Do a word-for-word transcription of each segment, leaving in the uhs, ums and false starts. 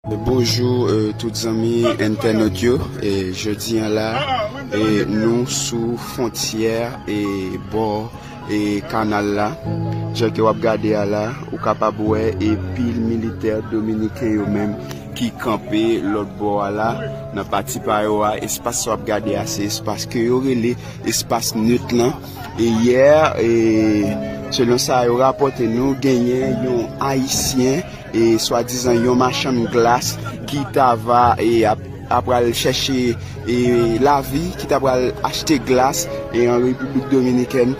Bonjou, eh, tout zanmi entènot yo. Eh, jodi a la, eh, nou sou fwontyè, eh, bò, eh, kanal la. Jan ke w ap gade a la, ou kapab wè, eh, pil militè dominiken yo menm ki kanpe lòt bò a la, nan pati pa yo a. Espas sa w ap gade a, se espas ke yo rele espas net lan. E yè, eh, selon sa yo rapòte nou, genyen yon Ayisyen, e swadizan yon machann glas ki ta va, e ap, ap pral chèche, e lavi, ki ta pral achte glas, e an Repiblik Dominikèn.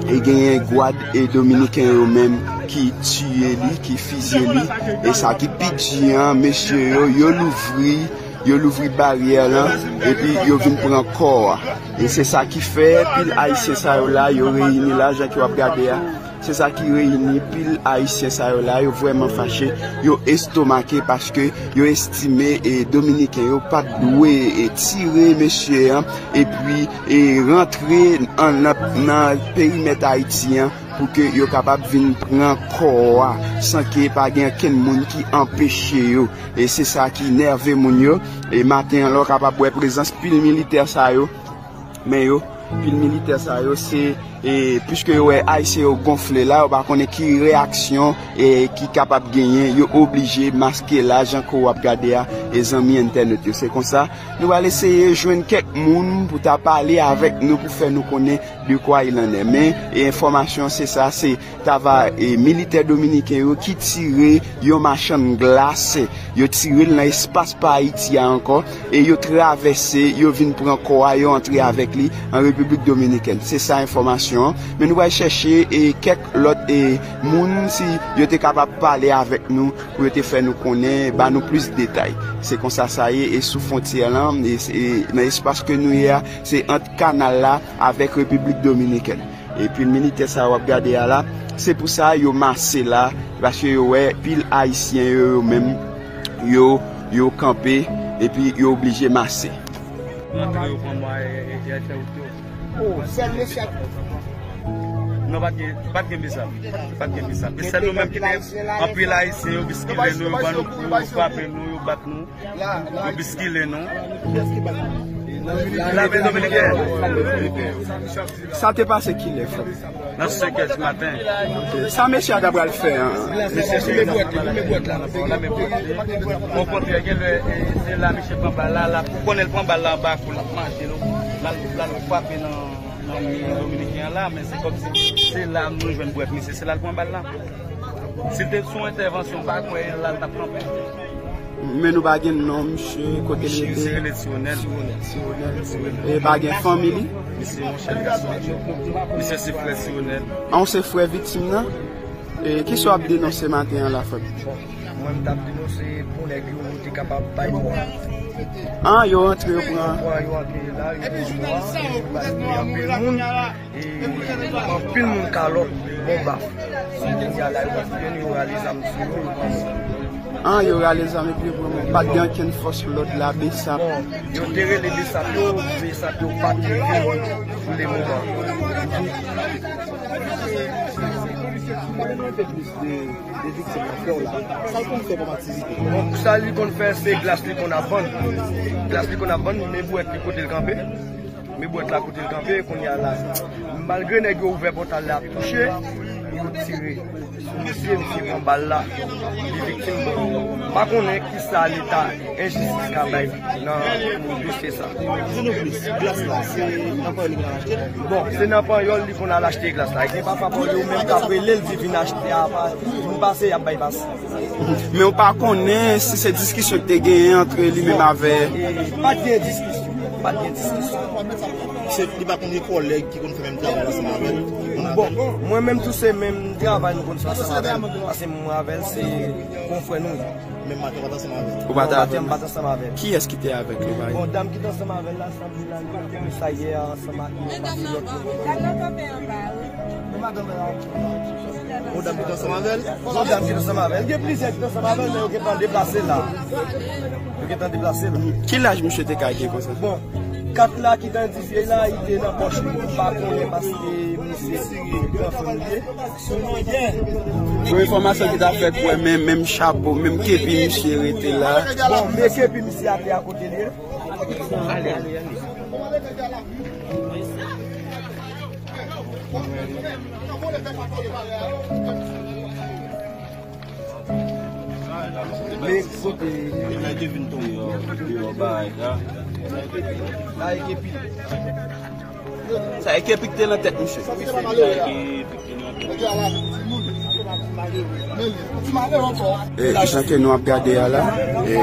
E genyen gwad, e dominiken yo menm ki tiye li, ki fizye li. E sa ki pi di an, mesye yo, yo louvri, yo louvri baryè lan, epi yo vin pran kò a. E se sa ki fè pil Ayisyen sa yo la, yo reyini la, jan ke w ap gade a. Se sa ki reyini pil Ayisyen sa yo la, yo vrèman fache, yo estomake paske yo estime, e, Dominiken yo pa t dwe, e, tire mesye an, epi, e, rantre an, nan, nan perimèt Ayiti an pou ke yo kapab vin pran kò a san ke pa gen okenn moun ki anpeche yo. E se sa ki nève moun yo. E maten an la, w kapab wè prezans pil militè sa yo. Men yo, pil militè sa yo, se, e, piske yo wè Ayisyen yo gonfle la, yo pa konnen ki reyaksyon, e, ki kapab genyen, yo oblije maske la, jan ke w ap gade a, e zanmi entènot yo. Se konsa, nou pral eseye jwenn kèk moun pou ta pale avèk nou, pou fè nou konnen de quoi il en est. Men, e, enfòmasyon se sa, se ta va, e, militè dominiken yo ki tire yon machann glas, yo tire l nan espas pa Ayiti a ankò, e yo travèse, yo vin pran kò a, yo antre avèk li an Repiblik Dominikèn. Se sa enfòmasyon an. Men nou pral chèche, e, kèk lòt, e, moun, si yo te kapab pale avèk nou, pou yo te fè nou konnen, ba nou plis detay. Se konsa sa ye, e sou fwontyè lan, e, e nan espas ke nou ye a, se ant kanal la avèk Repiblik Dominikèn. Epi militè sa w ap gade a la, se pou sa yo mase la, paske yo wè pil Ayisyen yo, yo menm, yo, yo kanpe, epi yo oblije mase. Rantre yo pran mwa, e, e, e, fè wout yo. Oh, sèl mesye ak... Non, pa t gen, pa t gen bizam. Pa t gen bizam. E sèl nou menm ki te anpil Ayisyen, yo biskile nou, yo ban nou kou, yo frape nou, yo bat nou. Yo biskile nou. Lame dominiken. Sa te pase kilè, frè? Nan senkè di maten. Sa mesye a ta pral fè an? Mesye se lame bwèt li, lame bwèt la. Okontrè, genlè, e, se la misye pran bal la, la, ou konnen l pran bal la anba kou, l ap manje nou. L al, l al frape nan, nan dominiken an la, men se kòmsi se la nou jwenn bwèt misye, se la l pran bal la. Si l te sou entèvansyon, m pa kwè la l t ap kanpe. Men nou pa gen non misye, kote l rete? Misye rele Siwonèl. Siwonèl. E pa gen fanmi li? Misye yon chèf gason. Misye se frè Siwonèl. An, w se frè viktim nan? E kisa w ap denonse maten an la, frè m? Bon, mwen m t ap denonse pou nèg yo te kapab bay mwa. An, yo rantre, yo pran. Yo pran, yo antre la, yo pran mwa, yo bay anpil moun. E anpil moun kalòt, bon baf. Kounye a la, yo pa fouye nou, yo rale zam sou yo, yo pran moun. An, yo rale zam epi yo pran moun. Pa t gen okenn fòs lòd la, besap. Bon, yo te rele besap yo, besap yo pa t rive pou le moman. Bon, sa li konn fè, se glas li konn ap vann. Glas li konn ap vann, men bwèt li kote l kanpe. Men bwèt la kote l kanpe, kounye a la. Malgre nèg yo ouvè pòtay la ap touche, yo tire sou misye, misye pran bal la. Li viktim, bon. M pa konnen kisa leta enjistis ka bay nan dosye sa. Di nou plis, glas la, se nan Panyòl li konn al achte l? Bon, se nan Panyòl li konn al achte glas la. Gen pafwa Panyòl yo menm k ap rele l di vin achte a, pa, vin pase, y ap bay pase. Men w pa konnen si se diskisyon ki te genyen ant li menm avè... E, pa t gen diskisyon. Pa t gen diskisyon. Se, li pa konn gen kòlèg ki konn fè menm travay ansanm avè l? Bon, mwen menm tou se menm travay nou konn fè ansanm avè l. Paske mwen avè l se konfrè nou ye. Menm maten w pa t ansanm avè l? Ou pa t avè l? Maten m pa t ansanm avè l. Kiyès ki te avèk li, pa... Bon, dam ki te ansanm avè l la, sanble la, li pa t gen mesaj yè a ansanm ak yon patilòt. Yon dam ki te ansanm avè l? Yon dam ki te ansanm avè l. Gen plizyè ki te ansanm avè l, men yo gentan deplase la. Yo gentan deplase la. Ki laj misye te ka gen konsa? Bon, Kat la ki idantifye la, li te nan pòch li, m pa konnen paske misye se gran fanm li ye. Yon enfòmasyon ki ta fè kwè, men menm chapo, menm kepi misye rete la. Bon, men kepi misye a te akote li. Men kote. Depi lè te vin tonbe deyò, deyò bagay la. Sa e kepi. Sa e kepi ki te nan tèt misye. Sa e kepi ki te nan tèt. E, jan ke nou ap gade a la, e,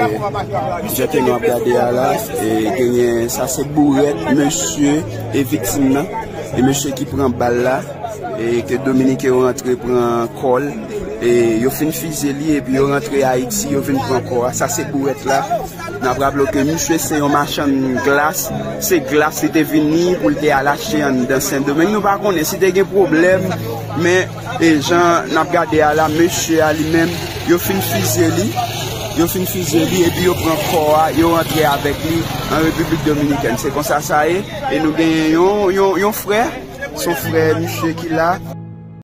jan ke nou ap gade a la, e, genyen, sa se bourèt mesye e viktim nan, e mesye ki pran bal la, e ke Dominiken yo rantre pran kò l, e yo fin fizye li, epi yo rantre Ayiti, yo vin pran kò a, sa se bourèt la. N ap raple ke misye se yon machann glas, se glas li te vini pou l te al achte anndan Sendomeng. Nou pa konnen si te gen pwoblèm, men e jan n ap gade a la, mesye a li menm, yo fin fizye li, yo fin fizye li, epi yo pran kò a, yo rantre avèk li an Repiblik Dominikèn. Se konsa sa ye, e nou genyen yon, yon, yon frè, se yon frè misye ki la,